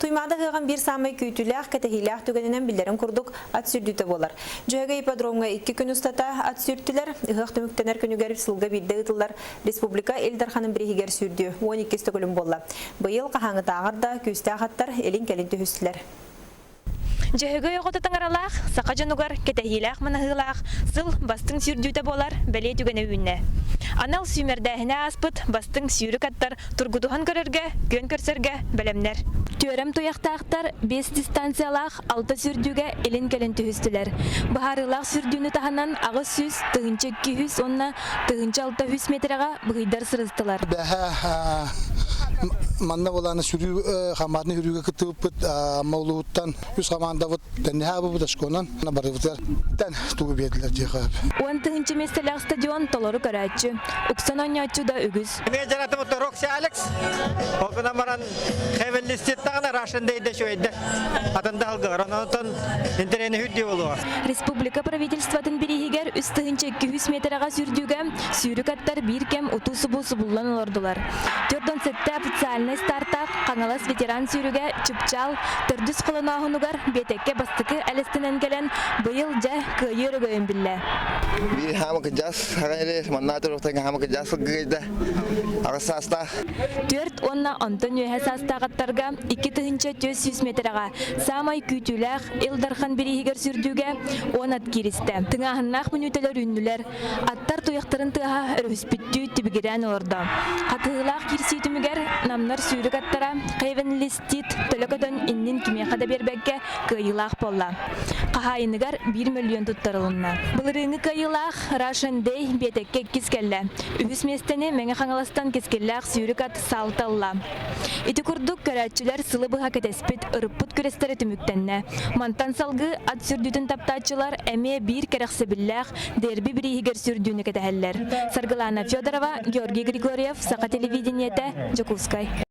Туймаада ыһыаҕын биир саамай күүтүүлээх, кэтэһиилээх түгэнинэн биллэрин курдук ат сүүрдүүтэ буолар. Дьөһөгөй ипподромҥа икки күн устата ат сүүртүлэр. Ыһыах түмүктэнэр күнүгэр сылга биирдэ ыытыллар республика Ил Дарханын бирииһигэр сүүрдүү 12 төгүлүн буолла. Быйыл хаһааҥҥытааҕар да күүстээх аттар илин-кэлин түһүстүлэр. Дьөһөгөй оҕото таҥаралаах, саха дьонугар кэтэһиилээх-манаһыылаах сыл бастыҥ сүүрдүүтэ буолар бэлиэ түгэнэ үүннэ. Анал сүүмэрдээһинэ ааспыт бастыҥ сүүрүк аттар тургутуһан көрөргө, күөн көрсөргө бэлэмнэр. Түөрэм туйахтаахтар биэс дистанциялаах алта сүүрдүүгэ илин-кэлин түһүстүлэр. Быһаарыылаах сүүрдүүнү таһынан 800, 1200 уонна 1600 миэтэрэҕэ быһыйдар сырыстылар. Бэһэ манна булааны сүрүү хамаатын үрүүгэ кыттыбыппыт Амма улууһуттан үс хамаандабыт тэнниһэ абыбыт очконан барыбытыгар тэн тугу биэрдилэр диэхэ. Уон тыһыынча миэстэлээх стадион толору көрөөччү, уксан оонньооччу да үгүс. Эмиэ жаратыбыт Рокси Алекс. Ол гынан баран Хевеллиститтаҕына Russian Day шуэйдэ. Атын да алгылар. Онон интэриэни хүрдүү болуо. Республика правительствотын бирииһигэр 3200 миэтэрэҕэ сүүрдүүгэ сүүрүк аттар биир кэм утуу-субуу субуллан олордулар. 47 официальнай стартаах Хаҥалас ветеран сүүрүгэ Чыпчаал төрдүс холонооһунугар биэтэккэ бастакы элэстэнэн кэлэн быйыл дьэ кыайыы өрөгөйүн биллэ. Биир хаамы кыдьаас хаҕайры манна туруктан хаамы кыдьаас сылгыйда аҕыс саастаах. Түөрт уонна онтон үөһэ саастаах аттарга 2400 миэтэрэҕэ саамай күүтүүлээх Ил Дархан бирииһигэр сүрдүүгэ уон ат кииристэ. Тыҥааһыннаах мүнүүтэлэр үүннүлэр. Аттар туйахтарын тыаһа өрүһүспүттүү тибигирээн олордо. Хатыһыылаах киирсии түмүгэр намнар сүүрүк аттара Хейвенлистит төлө көтөн иннин кимиэхэ да биэрбэккэ кыайыылаах буолла. Хаһаайыныгар биир мөлүйүөн туттарылынна. Былырыыҥҥы кыайыылаах Russian Day биэтэккэ иккис кэллэ. Үһүс миэстэни Мэҥэ Хаҥаластан кэскиллээх сүүрүк ат Салта ылла. Ити курдук көрөөччүлэр сылы быһа кэтэспит, ырыппыт күрэстэрэ түмүктэннэ. Мантан салгыы ат сүрдүүтүн таптааччылар эмиэ биир кэрэхсэбиллээх дерби бирииһигэр сүрдүүнү кэтэһэллэр. Саргылана Федорова, Георгий Григорьев, Саха телевидениетэ, Дьокуускай.